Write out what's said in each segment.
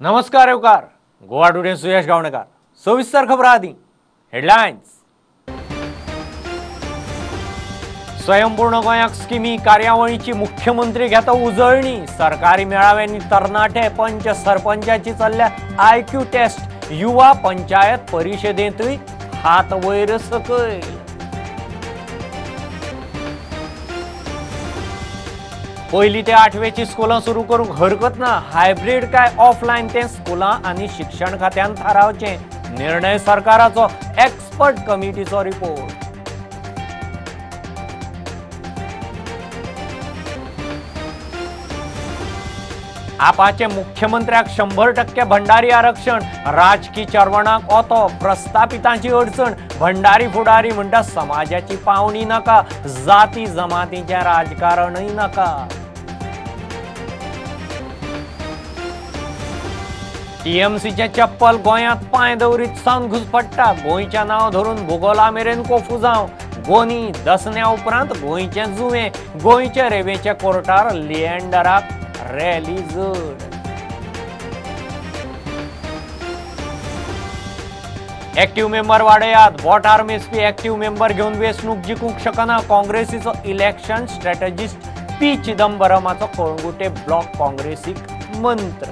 नमस्कार येवकार गोवा टुडे सुयश गावणेकर। सविस्तर खबर आदी हेडलायन्स। स्वयंपूर्ण गोंयाक स्किमी कार्यावळीची मुख्यमंत्री घेता उजळणी। सरकारी मेळाव्यांनी तरणाटे पंच सरपंचाची चल्ल्या आयक्यू टेस्ट। युवा पंचायत परिषदेंतूय हात वयर सकयल। पयली ते आठवेची स्कुलां सुरू करूंक हरकत ना, हायब्रीड काय ऑफलायन तें स्कुलां आनी शिक्षण खात्यान थारावचें, निर्णय सरकाराचो, एक्सपर्ट कमिटीचो रिपोर्ट। आपाचे मुख्यमंत्र्याक 100% भंडारी आरक्षण, राजकी चरवणाक ओतो, प्रस्थापितांची अडचण, भंडारी फुडारी म्हणटा समाजाची पावणी नाका, जाती जमातीचें राजकारणय नाका। टीएमसीचें चप्पल गोंयांत पांय दवरीत सावन घुसपडटा, गोंयचें नांव धरून भुगोला मेरेन कोफुजांव, गोनी दसण्या उपरांत गोंयचें जुवें, गोंयचे रेवेच्या कोर्टार लिएंडराक रॅली जड। एक्टिव्ह मेंबर वाडयात, बोटार मेजपी एक्टिव्ह मेंबर घेवन वेंचणूक जिखूंक शकना, काँग्रेसीचो इलेक्शन स्ट्रॅटजिस्ट पी चिदंबरमाचो कळंगुटे ब्लॉक काँग्रेसीक मंत्र।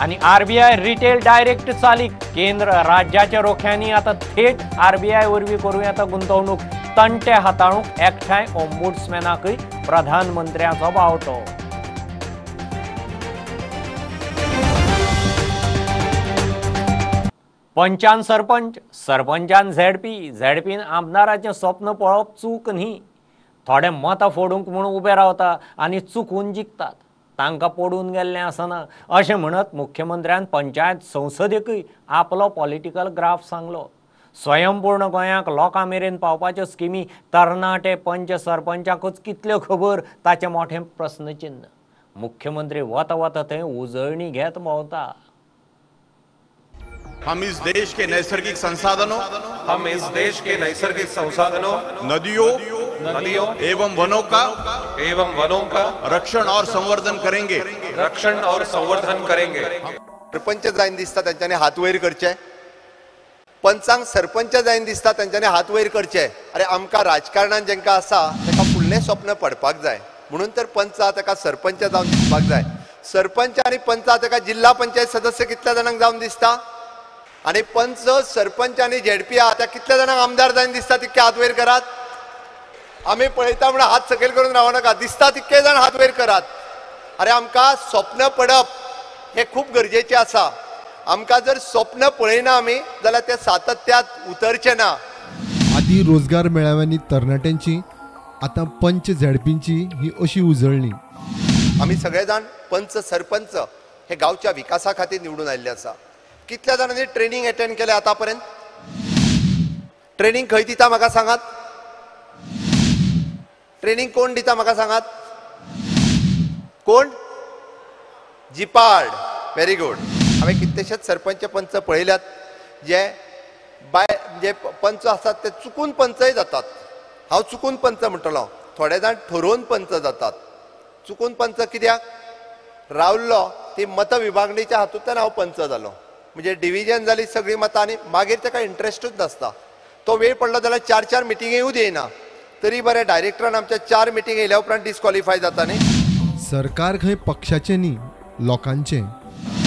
आनी आरबीआय रिटेल डायरेक्ट चालीक, केंद्र राज्याच्या रोख्यांनी आता थेट आरबीआय वरवीं करूं येता गुंतवणूक, तंटे हाताळूंक एकठांय ओम्बुड्समॅनाकय प्रधानमंत्र्याचो बावटो। पंचान सरपंच, सरपंचान झेडपी, झेडपीन आमदाराचें स्वप्न पळोवप चूक न्ही, थोडे मतां फोडूंक म्हूण उबे रावता आनी चुकून जिखतात, तांकां पडून गेल्लें आसना अशें म्हणत मुख्यमंत्र्यान पंचायत संसदेकय आपलो पॉलिटिकल ग्राफ सांगलो। स्वयंपूर्ण गोंयाक लोकां मेरेन पावपाच्यो स्किमी तरणाटे पंच सरपंचाकूच कितल्यो खबर ताचें मोठें प्रस्नचिन्न। मुख्यमंत्री वता वता थंय उजळणी घेत भोंवता। हम इस देश के नैसर्गिक संसाधनों, हम इस देश के नैसर्गिक संसाधनों, नदियों नदियों एवं वनों का रक्षण और संवर्धन करेंगे, रक्षण और संवर्धन करेंगे। सरपंच जायन दिसता तेंच्यांनी हात वयर करचे, पंचांक सरपंच जायन दिसता तेंच्यांनी हात वयर करचे। अरे आमकां राजकारणान जेंकां आसा तेका फुडलें स्वप्न पडपाक जाय, म्हणून तर पंचा तेका सरपंच जावन दिसपाक जाय। सरपंच आनी पंचा तेका जिल्हा पंचायत सदस्य कितल्या जाणांक जावन दिसता, आनी पंच सरपंच आनी झेडपी आहा त्या कितल्या जाणांक आमदार जायन दिसता तितके हात वयर करात। आमी पळयता म्हणून हात सकयल करून रावो नाका, दिसता तितके जाण हात वयर करात। अरे आमकां स्वप्न पडप हें खूब गरजेचें आसा। आमकां जर स्वप्न पळयना आमी जाल्यार तें सातत्यांत उतरचें ना। आदी रोजगार मेळाव्यांनी तरणाट्यांची, आतां पंच झेडपींची ही अशी उजळणी। आमी सगळे जाण पंच सरपंच हे गांवच्या विकासा खातीर निवडून आयिल्ले आसा। कितल्या जाणांनी ट्रेनिंग अटेंड केलें आतां पर्यंत? ट्रेनिंग खंय दिता म्हाका सांगात? ट्रेनिंग कोण दिता म्हाका सांगात? कोण? जिपार्ड। Very good. हांवें कितलेशेच सरपंच पंच पळयल्यात जे बाय जे पंच आसात ते चुकून पंचय जातात। हांव चुकून पंच म्हणटलो, थोडे जाण ठरोवन पंच जातात। चुकून पंच कित्याक रावल्लो ती मत विभागणीच्या हातूंतल्यान हांव पंच जालो, म्हणजे डिविजन जाली सगळीं मतां आनी मागीर ताका इंट्रस्टूच नासता। तो वेळ पडलो जाल्यार 4 4 मिटिंगेकूच येयना, तरी बरें डायरेक्टरान आमच्या 4 मिटिंग येयल्या उपरांत डिस्क्वॉलिफाय जाता न्ही। सरकार खंय पक्षाचें न्ही, लोकांचें।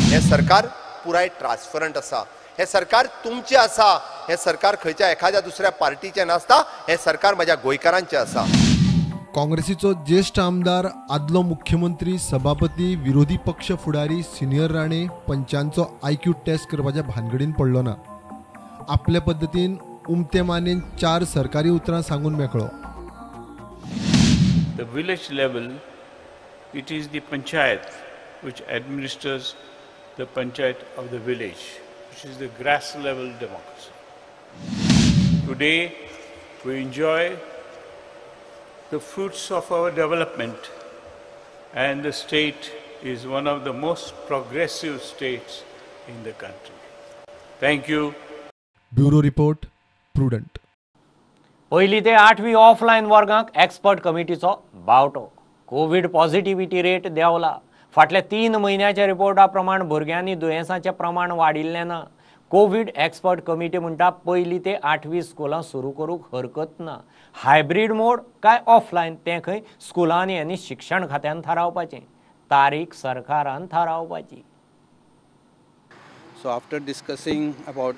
हें सरकार पुराय ट्रान्सपरंट आसा, हें सरकार तुमचें आसा, हें सरकार खंयच्या एखाद्या दुसऱ्या पार्टीचें नासता, हें सरकार म्हज्या गोंयकारांचें आसा। काँग्रेसीचो ज्येश्ठ आमदार, आदलो मुख्यमंत्री, सभापती, विरोधी पक्ष फुडारी सिनियर राणे पंचांचो आयक्यू टेस्ट करपाच्या भानगडीन पडलो ना। आपले पद्दतीन उमते मानेन 4 सरकारी उतरां सांगून मेकळो। The village level, it is the panchayat which administers the panchayat of the village, which is the grass level democracy. Today, we enjoy the fruits of our development, and the state is one of the most progressive states in the country. Thank you. Bureau Report, Prudent. पयली ते 8वी offline वर्गांक expert कमिटीचो बावटो. Covid positivity rate देंवला. फाटल्या 3 म्हयन्याच्या रिपोर्टा प्रमाण भुरग्यांनी दुयेंसाचें प्रमाण वाडिल्लें ना. कोवीड एक्सपर्ट कमिटी म्हणटा पयली ते 8वी स्कुलां सुरू करूंक हरकत ना. हायब्रीड मोड काय ऑफलायन तें खंय स्कुलांनी आनी शिक्षण खात्यान थारावपाचें, तारीख सरकारान थारावपाची. So after discussing about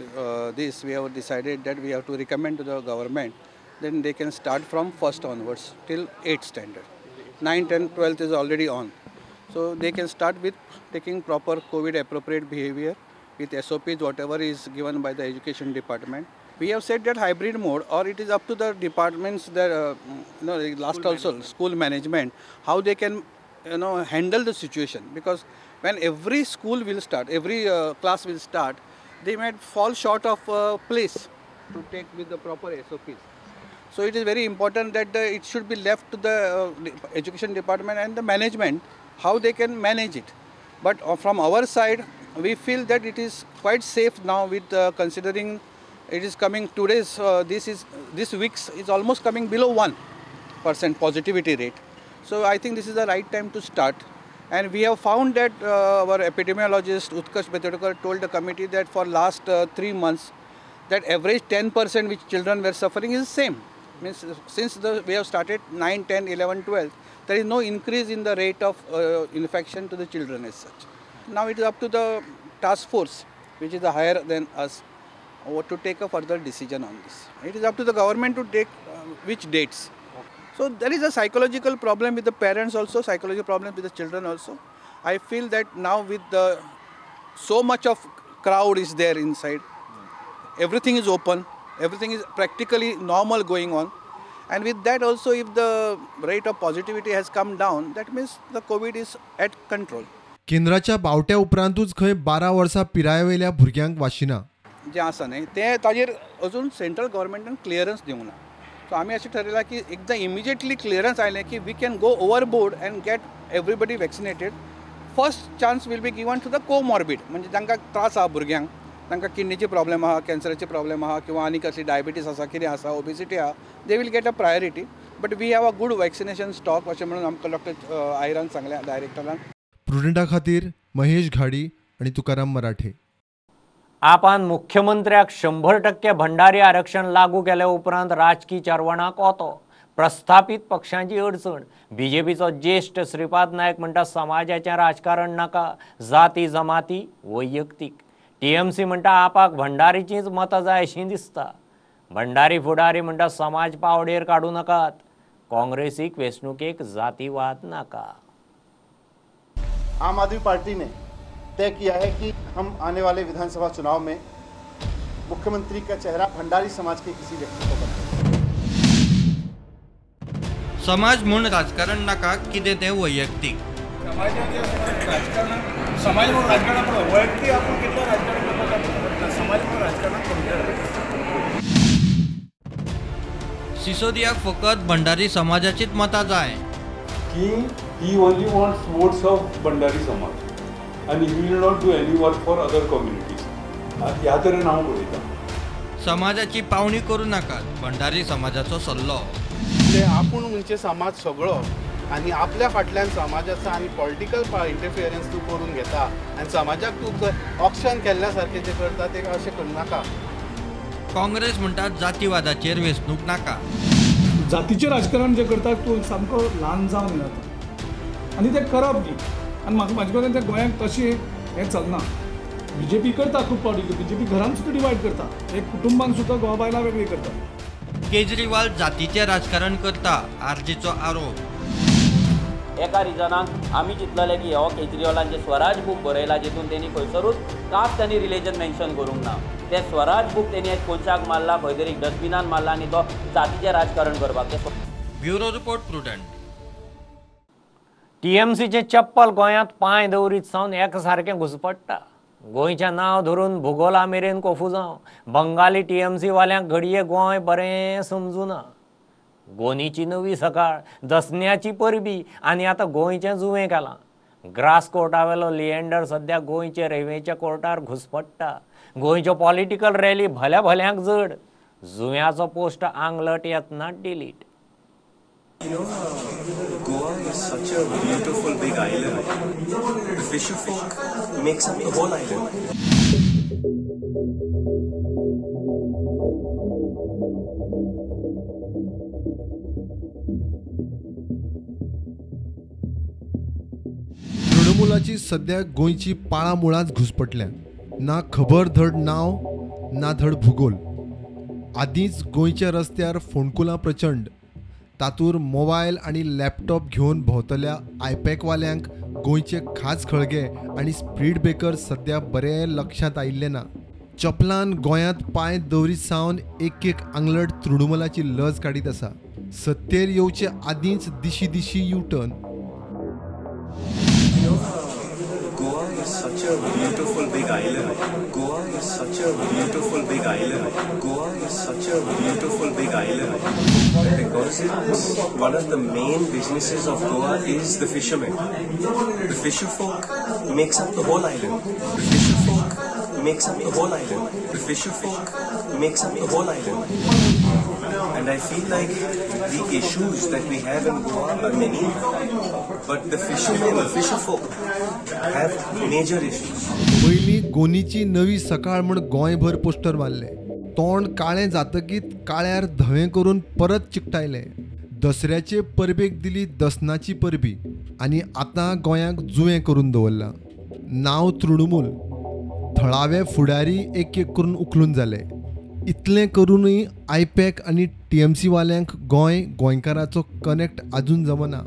this, we have decided that we have to recommend to the government, then they can start from 1st onwards till 8th standard. 9, 10, 12th is already on. So they can start with taking proper COVID appropriate behavior with SOPs, whatever is given by the education department. We have said that hybrid mode, or it is up to the departments that, last school also, school management, how they can handle the situation, because when every school will start, every class will start, they might fall short of place to take with the proper SOPs. So it is very important that it should be left to the education department and the management, how they can manage it. But from our side, we feel that it is quite safe now with considering it is coming today's, this week's is almost coming below 1% positivity rate. So I think this is the right time to start. And we have found that our epidemiologist Utkarsh Betodkar told the committee that for last 3 months, that average 10% which children were suffering is same. Means since we have started 9, 10, 11, 12, there is no increase in the rate of infection to the children as such. Now it is up to the task force, which is higher than us, to take a further decision on this. It is up to the government to take which dates. So there is a psychological problem with the parents also, psychological problem with the children also. I feel that now with the so much of crowd is there inside, everything is open, everything is practically normal going on. And with that also, if the rate of positivity has come down, that means the COVID is at control. केंद्राच्या बावट्या उपरांतूच खंय 12 वर्सां पिरायेवेल्या भुरग्यांक वाशिना जें आसा न्ही तें ताजेर अजून सेंट्रल गव्हर्मेंटान क्लियरन्स दिवंक ना. सो आमी अशें ठरयलां की एकदां इमिजिएटली क्लियरन्स आयलें की we can go overboard and get everybody vaccinated. First chance will be given to the comorbid, म्हणजे तांकां त्रास आहा भुरग्यांक, तांकां किडनीचे प्रॉब्लेम आहा, कॅन्सराचे प्रॉब्लेम आहा, किंवा आनी कसली डायबिटीज आसा, कितें आसा, ओबेसिटी आहा, they will get a priority. But we have a good vaccination stock अशें म्हणून आमकां डॉक्टर आयरान सांगलें डायरेक्टरान. प्रुडंटा खातीर महेश घाडी आनी तुकाराम मराठे. आपान मुख्यमंत्र्याक 100% भंडारी आरक्षण लागू केल्या उपरांत राजकी चरवणाक ओतो. प्रस्थापित पक्षांची अडचण. बीजेपीचो ज्येष्ठ श्रीपाद नायक म्हणटा समाजाचें राजकारण नाका, जाती जमाती वैयक्तीक. टीएमसी म्हणटा आपाक भंडारीचींच मतां जाय अशीं दिसता. भंडारी फुडारी म्हणटा समाज पावडेर काडूं नाकात. काँग्रेसीक वेंचणुकेक जातीवाद नाका. आम आदमी पार्टी ने तय किया है कि हम आने वाले विधानसभा चुनाव में मुख्यमंत्री का चेहरा भंडारी समाज के किसी व्यक्ति को बनाए. समाज म्हूण राजकारण नाका, कितें तें वैयक्तीक. समाज म्हणून राजकारण वैयक्तीक आपण कितलें राजकारण करता, समाज म्हणून राजकारण करूंक. सिसोदियाक फकत भंडारी समाजाचीच मतां जाय. की he only wants votes of Bhandari Samaj and he will not do any work for other communities. ह्या तरेन हांव पळयतां. समाजाची पावणी करूं नाकात, भंडारी समाजाचो सल्लो. आपूण म्हणजे समाज सगळो आनी आपल्या फाटल्यान समाज आसा आनी पॉलिटिकल इंटरफियरन्स तूं करून घेता आनी समाजाक तूं ऑक्शन केल्ल्या सारकें जें करता तें अशें करनाका. काँग्रेस म्हणटा जातीवादाचेर वेंचणूक नाका. जातीचें राजकारण जें करता तूं सामको ल्हान जावन जाता आनी तें करप न्ही. आनी म्हाका म्हाजे कडेन तें गोंयांत तशें हें चलना. बीजेपी करता खूब फावटी, बीजेपी घरान सुद्दां डिवायड करता, एक कुटुंबान सुद्दां घोव बायलां वेगळी करता. केजरीवाल जातीचें राजकारण करता, आरजीचो आरोप. एका रिजनाक आमी चिंतलेले की हो केजरीवालान जें स्वराज बूक बरयला जितून तेणी खंयसरूच कांयच तांणी रिलीजन मेन्शन करूंक ना, तें स्वराज बूक तेणी एक कोनशाक मारला, खंय तरी डस्टबिनान मारला आनी तो जातीचें राजकारण करपाक. Bureau report, Prudent. टीएमसीचें चप्पल गोंयांत पांय दवरीत सावन एकसारकें घुसपडटा. गोंयचें नांव धरून भुगोला मेरेन कोफुजांव. बंगाली टीएमसी वाल्यांक घडये गोंय बरें समजुना. गोनीची नवी सकाळ, दसण्याची परबी आनी आतां गोंयचें जुवें केलां. ग्रास कोर्टावेलो लिएंडर सद्या गोंयचे रेंवेच्या कोर्टार घुसपडटा. गोंयच्यो पॉलिटिकल रॅली भल्या भल्यांक जड. जुंव्याचो पोस्ट आंगलट येतना delete. You know, Goa is such a beautiful big island. The fisher folk makes up the whole island. तृणमूलाची सध्या गोंयची पाळां मुळांच घुसपटल्या. ना खबर धड नांव, ना धड भूगोल. आदींच गोंयच्या रस्त्यार फोंडकुलां प्रचंड. तातूर मोबायल आनी लॅपटॉप घेवन भोंवतल्या आयपॅकवाल्यांक गोंयचे खाज खळगे आनी स्पीड ब्रेकर सध्या बरें लक्षांत आयिल्लें ना. चपलान गोंयांत पांय दवरीत सावन एक एक आंगलट तृणमूलाची लज काडीत आसा. सत्तेर येवचे आदींच दिशी दिशी U turn. Goa is such a beautiful big island. Goa is such a beautiful big island. Goa is such a beautiful big island. Because it's one of the main businesses of Goa is the fishermen. The fisher folk makes up the whole island. The fisher folk makes up the whole island. The fisher folk makes up the whole island. And I feel like the issues that we have in Goa are many, but the fishermen, the fisher folk have major issues. पयलीं गोनीची नवी सकाळ म्हूण गोंयभर poster मारले. तोंड काळें जातकीत काळ्यार धवें करून परत चिकटायले. दसऱ्याचे परबेक दिली दसनाची परबी आनी आतां गोंयांक जुवें करून दवरलां. नांव तृणमूल. थळावे फुडारी एक एक करून उखलून जाले. इतलें करूनय आयपॅक आनी टीएमसी वाल्यांक गोंय गोंयकाराचो कनेक्ट आजून जमना.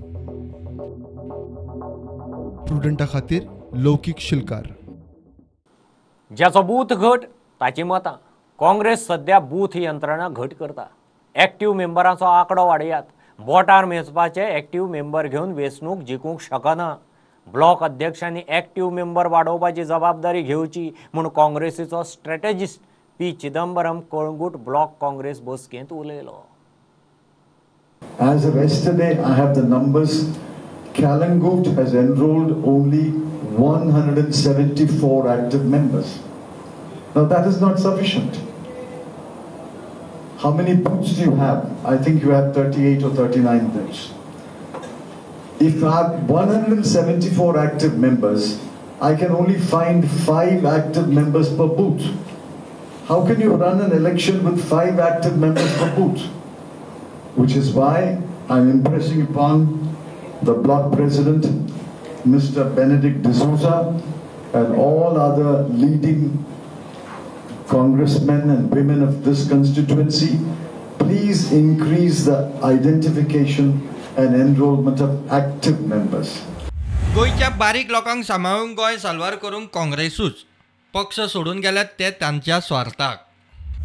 प्रुडंटा खातीर लौकीक शिलकार. ज्याचो बूथ घट ताची मतां. काँग्रेस सध्या बूथ यंत्रणा घट करता. एक्टिव्ह मेंबरांचो आंकडो वाडयात. बोटार मेजपाचे एक्टिव्ह मेंबर घेवन वेंचणूक जिखूंक शकना. ब्लॉक अध्यक्षांनी एक्टिव्ह मेंबर वाडोवपाची जबाबदारी घेवची म्हूण काँग्रेसीचो strategist P Chidambaram Calangute block Congress बसकेंत उलयलो. As of yesterday, I have the numbers. Calangute has enrolled only 174 active members. Now that is not sufficient. How many booths do you have? I think you have 38 or 39 booths. If I have 174 active members, I can only find 5 active members per booth. How can you run an election with 5 active members per booth? Which is why I'm impressing upon the block president, Mr. Benedict D'Souza, and all other leading congressmen and women of this constituency, please increase the identification and enrollment of active members. गोंयच्या बारीक लोकांक सांबाळून गोंय साल्वार करूंक काँग्रेसूच पक्ष सोडून गेल्यात ते तांच्या स्वार्थाक.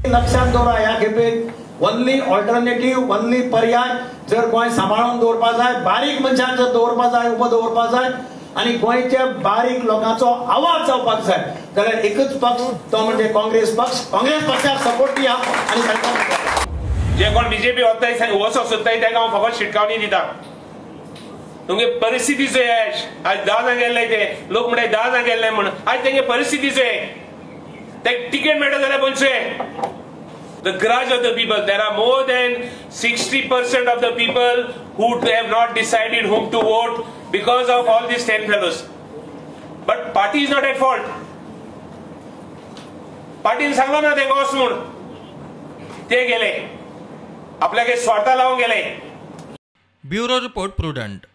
लक्षात दवरा, ह्या खेपेक ओनली ऑल्टरनेटिव्ह, ओनली पर्याय जर गोंय सांबाळून दवरपा जाय, बारीक मनशांक जर दवरपा जाय, उबो दवरपा जाय आनी गोंयच्या बारीक लोकांचो आवाज जावपाक जाय जाल्यार एकच पक्ष, तो म्हणजे काँग्रेस पक्ष. काँग्रेस पक्षाक सपोर्ट दिया आनी सरकार जे कोण बीजेपी वताय वचोंक सोदताय तांकां हांव फकत शिटकावणी दिता. तुमगे परिस्थितीचो यश आज 10 जाण गेल्ले, ते लोक म्हणटाय 10 जाण गेल्ले म्हण, आज तेंगे परिस्थितीचो ते तिकेट मेळटा जाल्यार पयशे. The grudge of the people. There are more than 60% of the people who have not decided whom to vote because of all these 10 fellows. But party is not at fault. Party सांगलो ना तेंका वच म्हूण, ते गेले आपल्याक स्वार्था लावन गेले. Bureau report, Prudent.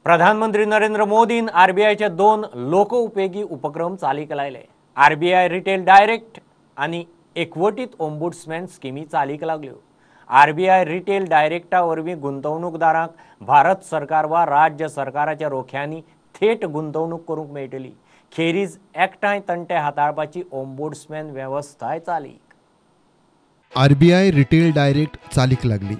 प्रधानमंत्री नरेंद्र मोदीन आरबीआयचे 2 लोकउपेगी उपक्रम चालीक लायले. आरबीआय रिटेल डायरेक्ट आनी एकवटीत ओम्बुड्समॅन स्किमी चालीक लागल्यो. आरबीआय रिटेल डायरेक्टा वरवीं गुंतवणूकदारांक भारत सरकार वा राज्य सरकाराच्या रोख्यांनी थेट गुंतवणूक करूंक मेळटली. खेरीज एकठांय तंटे हाताळपाची ओम्बुड्समॅन वेवस्थाय चालीक. आरबीआय रिटेल डायरेक्ट चालीक लागली.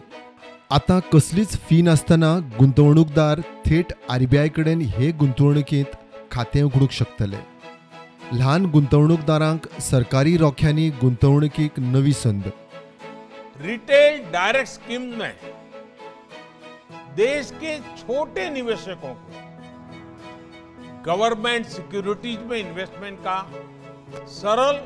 आतां कसलीच फी नासतना गुंतवणूकदार थेट आरबीआय कडेन हे गुंतवणुकींत खातें उगडूंक शकतले. ल्हान गुंतवणूकदारांक सरकारी रोख्यांनी गुंतवणुकीक नवी संद. रिटेल डायरेक्ट स्कीम में देश के छोटे निवेशकों को गवर्नमेंट सिक्योरिटीज में इन्वेस्टमेंट का सरल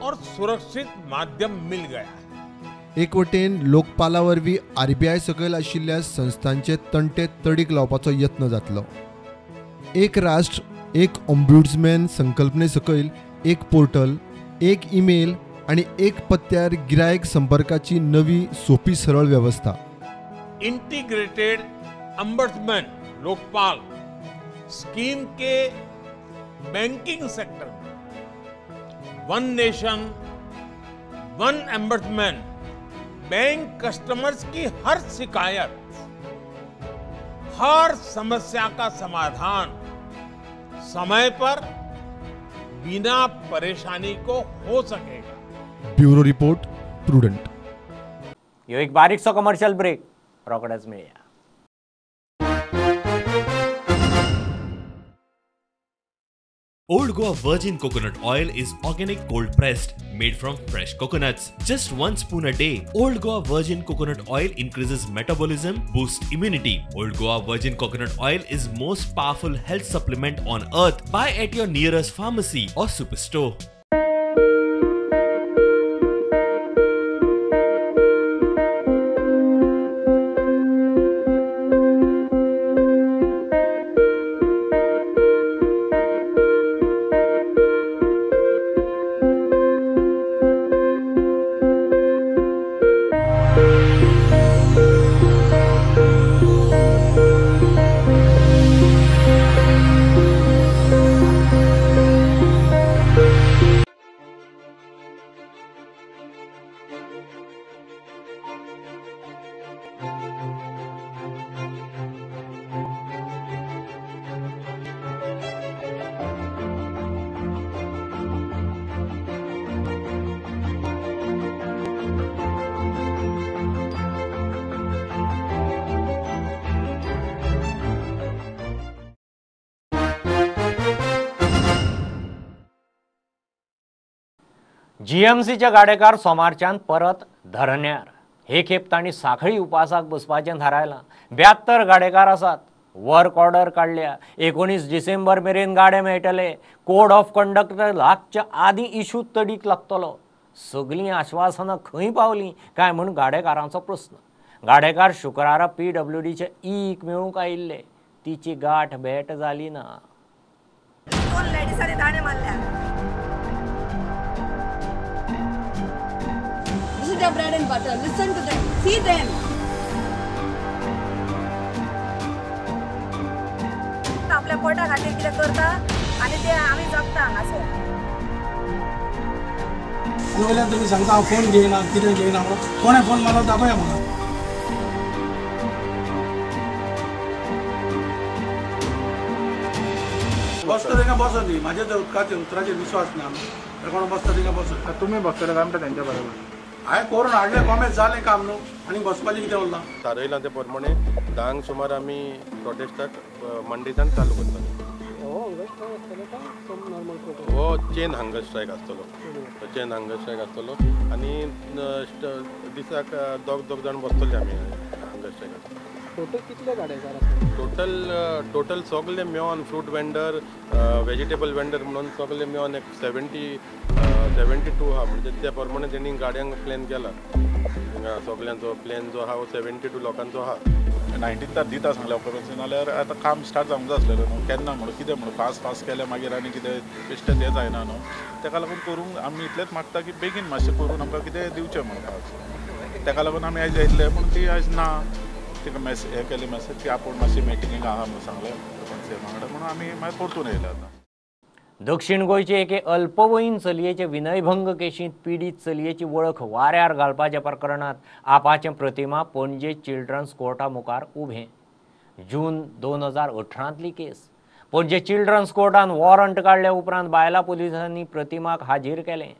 और सुरक्षित माध्यम मिल गया है। एक वटेन लोकपाला वरवीं आरबीआय सकयल आशिल्ल्या संस्थांचे तंटे तडीक लावपाचो यत्न जातलो। एक राष्ट्र एक ओम्बुड्समॅन संकल्पने सकयल एक पोर्टल, एक ईमेल आनी एक पत्त्यार गिरायक संपर्काची नवी सोपी सरळ वेवस्था। Integrated ombudsman Lokpal scheme K banking sector में one nation one ombudsman bank customers की हर शिकायत, हर समस्या का समाधान समय पर बिना परेशानी को हो सकेगा। Bureau report, Prudent. यो एक बारीकसो कमर्शियल ब्रेक, रोखडेच मेळया। Old Goa Virgin Coconut Oil is organic cold pressed, made from fresh coconuts. Just 1 spoon a day. Old Goa Virgin Coconut Oil increases metabolism, boosts immunity. Old Goa Virgin Coconut Oil is most powerful health supplement on earth. Buy at your nearest pharmacy or superstore. जीएमसीचे गाडेकार सोमारच्यान परत धरण्यार। हे खेप तांणी साखळी उपासाक बसपाचें थारायलां। 72 गाडेकार आसात। Work order काडल्या। 19 डिसेंबर मेरेन गाडे मेळटले। कोड ऑफ कंडक्ट लागच्या आदीं इशू तडीक लागतलो। सगळीं आश्वासनां खंय पावलीं काय म्हूण गाडेकारांचो प्रस्न। गाडेकार शुक्रारा पीडब्ल्यूडीचे ईक मेळूंक आयिल्ले, तिची गांठ भेट जाली ना। Their bread and butter. Listen to them. See them. आपल्या पोटा खातीर कितें करता आनी ते आमी जगता हांगासर। आनी वयल्यान तुमी सांगता हांव फोन घेयना, कितें घेयना म्हणून। कोणें फोन मारलो दाखोवया म्हाका। बसता तांकां बसत न्ही, म्हाजे तर उदकाचेर उतराचेर विश्वास ना। तर कोण बसता तांकां बसत। तुमी बसतले काय म्हणटा तेंच्या बरोबर? हांवें करून हाडलें, कॉमेस जालें काम न्हू, आनी बसपाचें कितें उरलां? थारयलां ते प्रमाणे 10 सुमार आमी प्रोटेस्टाक मंडेच्यान चालू करतले। हो चेन हंगर स्ट्रायक आसतलो, चेन हंगर स्ट्रायक आसतलो आनी दिसाक दोग जाण बसतले आमी हंगर स्ट्रायकाक। टोटल कितले गाडेकार आसात? टोटल टोटल सगळे मेळोन फ्रूट वेंडर, वेजिटेबल वेंडर म्हणून सगळे मेळोन एक 72 आहा। म्हणजे त्या प्रमाणे तेणी गाडयांक प्लॅन केला। सगळ्यांचो प्लॅन जो आहा 72 लोकांचो आहा। 19 दिता सांगलें ऑक्टोबर, नाल्यार आतां काम स्टार्ट जावंक जाय आसलेलें न्हू। केन्ना म्हणून कितें म्हणून फास्ट फास्ट केलें मागीर आनी कितें बेश्टें हें जायना न्हू। तेका लागून करूंक आमी इतलेंच मागता की बेगीन मातशें करून आमकां कितें दिवचें म्हणून आज। तेका लागून आमी आयज येतले, पूण ती आयज ना। तिका मॅसेज हें केली, मॅसेज की आपूण मातशी मिटिंगेक आहा म्हणून सांगलें सीएमा वांगडा, म्हणून आमी मागीर परतून येयले आतां। दक्षिण गोंयचे एके अल्पवयीन चलयेचे विनयभंग केशींत पिडीत चलयेची वळख वाऱ्यार घालपाच्या प्रकरणांत आपाचें प्रतिमा पणजे चिल्ड्रन्स कोर्टा मुखार उबें। जून 2018तली केस। पणजे चिल्ड्रन्स कोर्टान वॉरंट काडल्या उपरांत बायलां पुलिसांनी प्रतिमाक हाजीर केलें।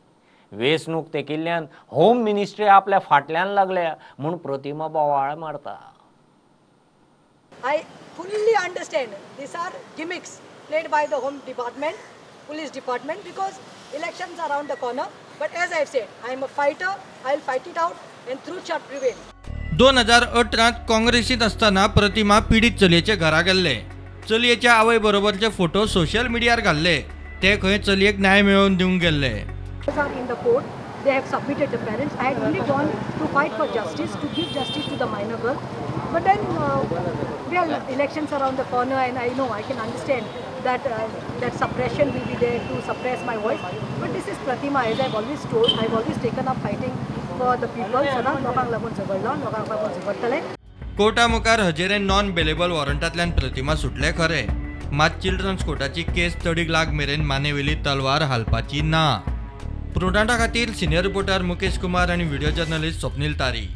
वेंचणूक तेकिल्ल्यान होम मिनिस्ट्री आपल्या फाटल्यान लागल्या म्हूण प्रतिमा बोवाळ मारता। I fully understand these are gimmicks played by the Home Department, Police Department, because elections are around the corner. But as I have said, I am a fighter. I will fight it out and truth shall prevail. 2018 काँग्रेसीत आसतना प्रतिमा पिडीत चलयेच्या घरा गेल्ले। चलयेच्या आवय बरोबरचे photo social मिडियार घाल्ले। ते खंय चलयेक न्याय मेळोवन दिवंक गेल्ले। Are in the court. They have submitted the parents. I had only gone to fight for justice, to give justice to the minor girl. But then, well, elections are around the corner, and I know I can understand that that suppression will be there to suppress my voice. But this is Pratima, as I've always told, I've always taken up fighting for the people. सदांच लोकांक लागून झगडलो, लोकांक लागून झगडटले. Carta मुखार हजेरे non bailable वॉरंटांतल्यान प्रतिमा सुटले खरे, मात चिल्ड्रन्स कोर्टाची केस तडीक लाग मेरेन मानेवेली तलवार हालपाची ना. प्रुडंटा खातीर सिनियर रिपोर्टर मुकेश कुमार आनी व्हिडिओ जर्नलिस्ट स्वप्नील तारी.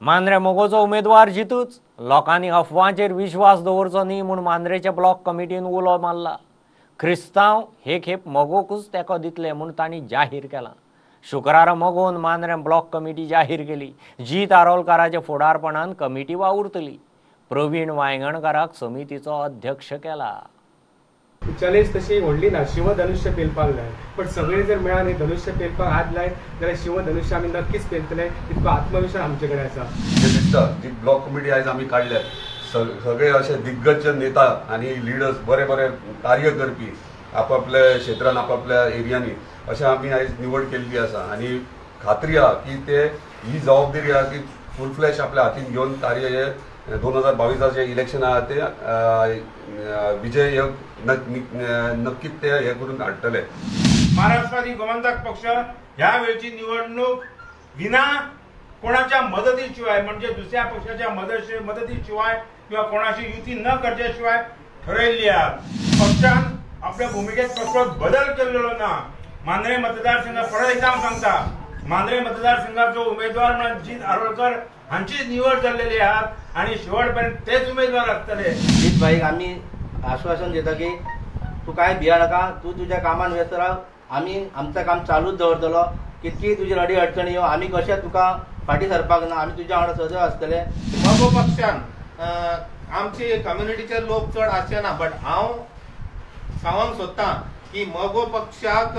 मांद्रे मगोचो उमेदवार जितूच, लोकांनी अफवांचेर विश्वास दवरचो न्ही म्हूण मांद्रेच्या ब्लॉक कमिटीन उलो मारला. क्रिस्तांव हे खेप मगोकूच तेंको दितले म्हूण तांणी जाहीर केलां. शुक्रारा मगोन मांद्रे ब्लॉक कमिटी जाहीर केली. जीत आरोलकाराच्या फुडारपणान कमिटी वावुरतली. प्रवीण वायंगणकाराक समितीचो अध्यक्ष केला. चॅलेंज तशी व्हडली ना, शिवधनुष्य पेलपाक जाय, पण सगळे जर मेळान हे धनुष्य पेलपाक हात लायत जाल्यार शिवधनुष्य आमी नक्कीच पेलतले, इतको आत्मविश्वास आमचे कडेन आसा. दिसता जी ब्लॉक कमिटी आयज आमी काडल्या, सगळे अशे दिग्गज नेता आनी लिडर्स बरे बरे कार्य करपी आपापल्या क्षेत्रान आपापल्या एरियांनी अशें आमी आयज निवड केल्ली आसा. आनी खात्री आहा की ते ही जबाबदारी आहा की फूल फ्लॅश आपल्या हातीन घेवन कार्य हे 2022 इलेक्शन आहा ते विजय नक्कीच ते हे करून हाडटले. महाराष्ट्रवादी गोमंतक पक्ष ह्या वेळची निवडणूक विना कोणाच्या मदतीशिवाय, म्हणजे दुसऱ्या पक्षाच्या मदतीशिवाय किंवा कोणाशी युती न करच्या शिवाय ठरयल्ली आहा. पक्षान आपल्या भूमिकेत कसलोच बदल केल्लो ना. मांद्रे मतदारसंघात परत एकदा हांव सांगता, मांद्रे मतदारसंघाचो उमेदवार म्हणून जीत आरोलकर हांचीच निवड जाल्लेली आहात आनी शेवटपर्यंत तेच उमेदवार आसतले. जीत भाईक आमी आश्वासन दिता की तूं कांय भिया नाका, तूं तुज्या कामान व्यस्त राव, आमी आमचें काम चालूच दवरतलो. कितकी तुजी अडी अडचणी येवं आमी कशें तुका फाटीं सरपाक ना, आमी तुज्या वांगडा सदैव आसतले. मगो पक्षान आमचे कम्युनिटीचे लोक चड आसचे ना, बट हांव सांगूंक सोदतां की मगो पक्षाक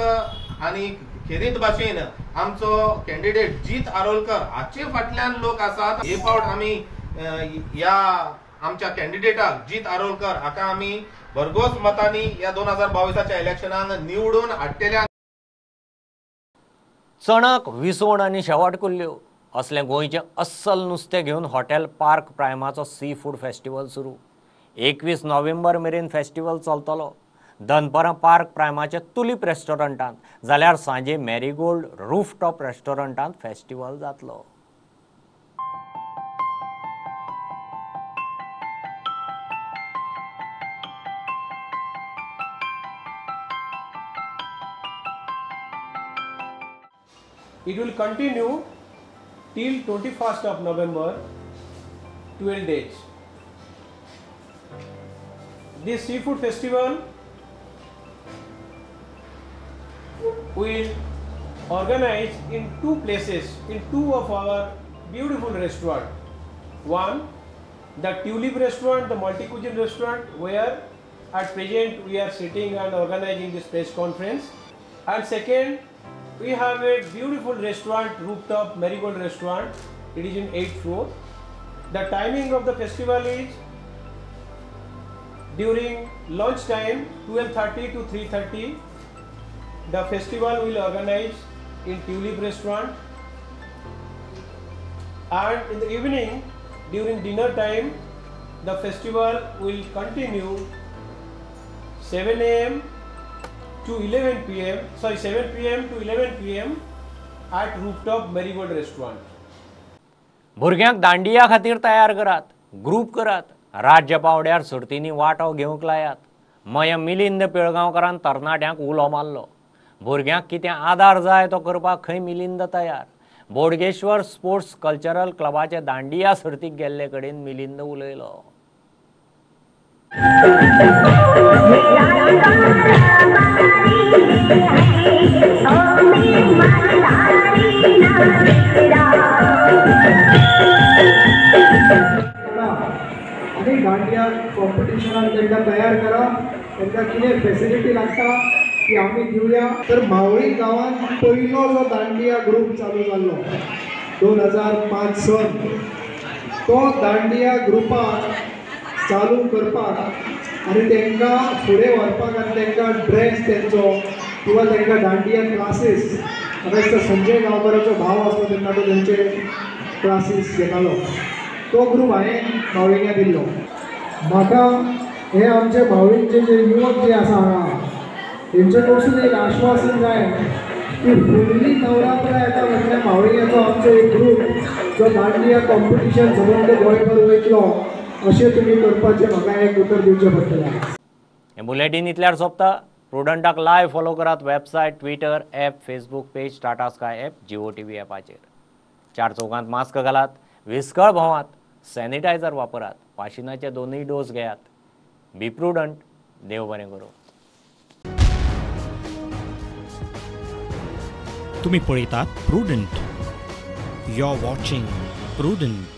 आनी खेरीत भाशेन आमचो कॅन्डिडेट जीत आरोलकर हाचे फाटल्यान लोक आसात. हे फावट आमी ह्या आमच्या कॅन्डिडेटाक जीत आरोलकर हाका आमी भरघोस मतांनी ह्या 2022 इलेक्शनान निवडून हाडटले. चणक, विसवण आनी शेवाट कुल्ल्यो असलें गोंयचें अस्सल नुस्तें घेवन हॉटेल पार्क प्रायमाचो सी फूड फेस्टिवल सुरू. 21 नोव्हेंबर मेरेन फेस्टिवल चलतलो. दनपरां पार्क प्रायमाच्या तुलीप रेस्टॉरंटांत जाल्यार सांजे मॅरीगोल्ड रूफटॉप रेस्टॉरंटांत फेस्टिवल जातलो. It will continue till 21st of November, 12 days. This seafood festival will organize in two places, in two of our beautiful restaurant. One, the Tulip restaurant, the multi-cuisine restaurant, where at present we are sitting and organizing this press conference. And second, we have a beautiful restaurant, rooftop Marigold restaurant. It is in 8th floor. The timing of the festival is during lunch time, 12:30 to 3:30. The festival will organize in Tulip restaurant, and in the evening during dinner time the festival will continue 7 a.m. to 11 p.m. sorry 7 p.m. to 11 p.m. at rooftop Marigold restaurant. भुरग्यांक दांडिया खातीर तयार करात, group करात, राज्य पावड्यार सर्तींनी वांटो घेवंक लायात. मय मिलिंद पिळगांवकारान तरणाट्यांक उलो मारलो. भुरग्यांक कितें आदार जाय तो करपाक खंय मिलिंद तयार. बोडगेश्वर स्पोर्ट्स कल्चरल क्लबाचे दांडिया सर्तीक गेल्ले कडेन मिलिंद उलयलो. आनी दांडिया कॉम्पिटिशनाक तांकां तयार करा, तांकां कितें फेसिलिटी लागता ती आमी दिवया. तर मावळी गांवांत पयलो जो दांडिया ग्रूप चालू जाल्लो 2005 सन, तो दांडिया ग्रुपाक चालू करपाक आनी तांकां फुडें व्हरपाक आनी तांकां ड्रेस तेंचो किंवा तांकां दांडिया क्लासीस, म्हाका दिसता संजय गांवकाराचो भाव आसलो तेन्ना तो तेंचे क्लासीस घेतालो, तो ग्रूप हांवें मावळिंग्या दिल्लो. म्हाका हे आमचे मावळिंगचे जे युवक जे आसा हांगा तेंचे कडसून एक आश्वासन जाय की फुडली नवरात्रा येता म्हटल्यार मावळिंग्याचो आमचो एक ग्रूप जो दांडिया कॉम्पिटिशन सबंद गोंयभर वयतलो अशें तुमी करपाचें म्हाका एक उतर दिवचें पडटलें. हें बुलेटीन इतल्यार सोंपता. प्रुडंटाक लायव्ह फॉलो करात website, Twitter, app, Facebook page, Tata Sky app, Jio TV ॲपाचेर. चार चौकांत मास्क घालात, विस्कळ भोंवात, सॅनिटायझर वापरात, वाशिनाचे दोनूय डोस घेयात. बी प्रुडंट. देव बरें करूं. तुम्ही पळयतात Prudent. You are watching Prudent.